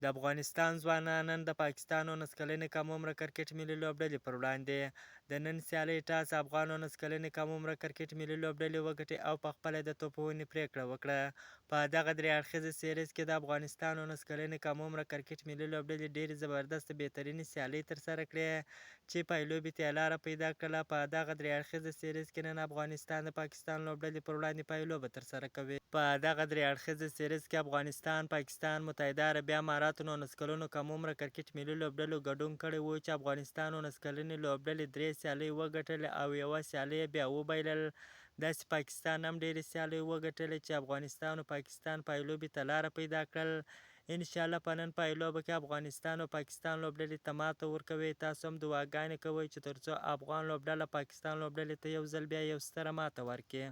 د افغانستان ځوانان نن د پاکستان 19 کلنې کم عمره کرکټ ملي لوبډلې پر وړاندې د نن سیالۍ ټاس افغان 19 کلنې کم عمره کرکټ ملي لوبډلې وګټي او په خپله د توپوهنې پرېکړه وکړه. په دغه درې اړخیزه سیریز کې د افغانستان 19 کلنې کم عمره کرکټ ملي لوبډلې ډېرې زبردسته بهترینې سیالۍ ترسره کړې چې پایلوبې ته یې لاره پیدا کړله. په دغه درې اړخیزه سیریز کې نن افغانستان د پاکستان لوبډلې پر وړاندې پایلوبه ترسره کوي. په دغه درې اړخیزه سیریز کې افغانستان، پاکستان، متحده عربي اماراتو 19 کلنو کم عمره کرکټ ملي لوبډلو ګډون کړی وو چې افغانستان 19 کلنې لوبډلې درې سیالۍ وګټلې او یوه سیالي یې بیا وبایلل. داسې پاکستان هم ډېرې سیالۍ وګټلې چې افغانستان او پاکستان پایلوبې ته لاره پیدا کړل. انشاالله په نن پایلوبه کې افغانستان او پاکستان لوبډلې ته ماته ورکوي. تاسو هم دعاګانې کوئ چې ترڅو افغان لوبډله پاکستان لوبډلې ته یو ځل بیا یو ستره ماته ورکړي.